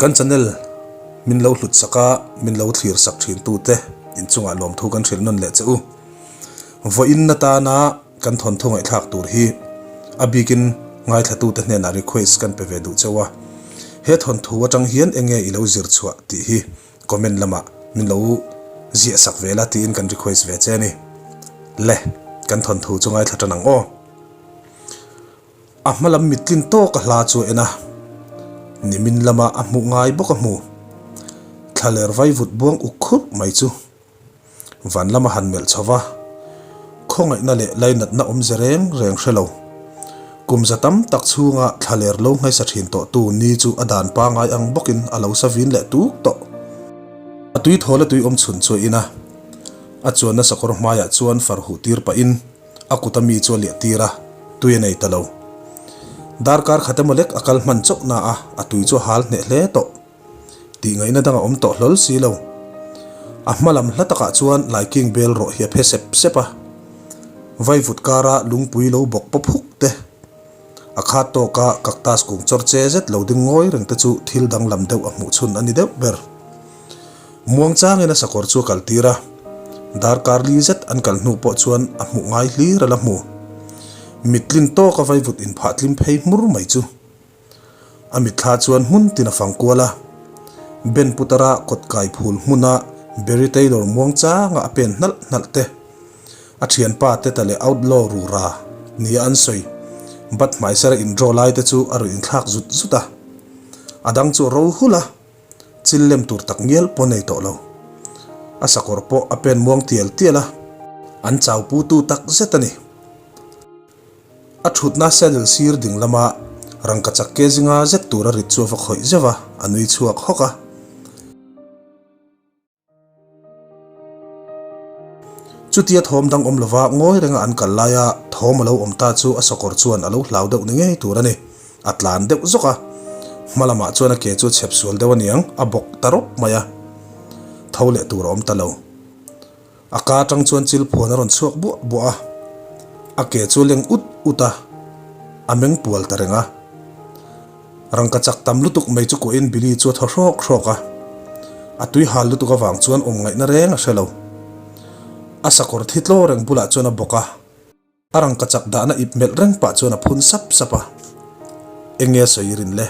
Kan channel min lo hlut sak a, min lo thlir sak thin tute inchungah lawmthu kan hrilh nawn leh che u. Vawiin atana kan thawnthu ngaihthlak tur hi a bikin ngaithlatute hnenah request kan pe ve duh cheu a. He thawnthu atang hian enge i lo zir chhuah tih hi comment lamah min lo ziah sak ve la tiin kan request ve che a ni. Le, kan thawnthu chu ngaithla tan ang aw. A hma lam mittlin tawk a hla chu a en a, nimin lama a hmuh ngai bawk a hmu. Thlaler vaivut buang uk khurh mai chu van lama han melh chho va, khawngaihna leh lainatna awmze reng reng hre lo. Kum za tam tak chhunga thlaler lo nghaisa thin tawhtu ni chu a dan pangai ang bawkin a lo sa vin leh tuk tawh. A tui thawl a tui awm chhun chu a in a, a chuanna sakawr hmaiah chuan far huh tir pahin a kut a mi chu a liah tir a, tui a nei ta lo. Darkar khat emaw lek a kal hman chauh na a, a tui chu a hal hneh hle tawh. Tih ngaihna dang a awm tawh hlawl si lo. A hma lam hla takah chuan laiking bel rawh hi a phe sep sep a. Vaivut kara lungpui lo bawk pawp huk te, a khat tawka cactus kung chawr che zet lo ding ngawi reng te chu thil danglam deuh a hmuh chhun a ni deuh ber. Muangchangin a sakawr chu a kal tir a, darkar li zet an kal hnu pawh chuan a hmuh ngai hlir a la hmu. Mittlin tawka vaivut inphah tlim phei hmur mai chu. A mitthla chuan hmun tin a fang kual a, Ben Putara kawt kai phul hmuna Barry Taylor muangchanga a pen hnalh hnalh te, a thianpa Teta leh Outlaw rura nia an sawi Bud hmaisara indraw lai te chu a rawn inthlak zut zut a, a dang chu a ro hulh a, chil lem tur tak ngial pawh nei tawh lo. A sakawr pawh a pen muang tial tial a, an chau putu tak zet a ni. A thutna saddle sir ding lama rangkachak ke zinga zet tura rit chu a va khawih zeuh a, a nui chhuak hawk a. Chutia thawm dang awm lova ngawi renga an kal laia thawm a lo awm ta chu a sakawr chuan a lo hlau deuh ni ngei tur a ni. A tlan deuh zawk a, hma lamah chuan a ke chu a chhep sual deuh aniang, a bawk ta rawp mai a, tho leh tur a awm ta lo. A ka atang chuan chil phuan a rawn chhuak buah buah a, a ke chu a leng ut ut a, a meng pual ta reng a. Rangka chak tam lutuk mai chu kuahin Billy chu a thaw hrawk hrawk a, a tui hal lutuk avang chuan awm ngaihna reng a hre lo. A sakawr thi tlaw reng bulah chuan a bawk a. A rangka chak dahna ip melh reng pah chuan a phun sap sap a, Eng nge sawi rin le?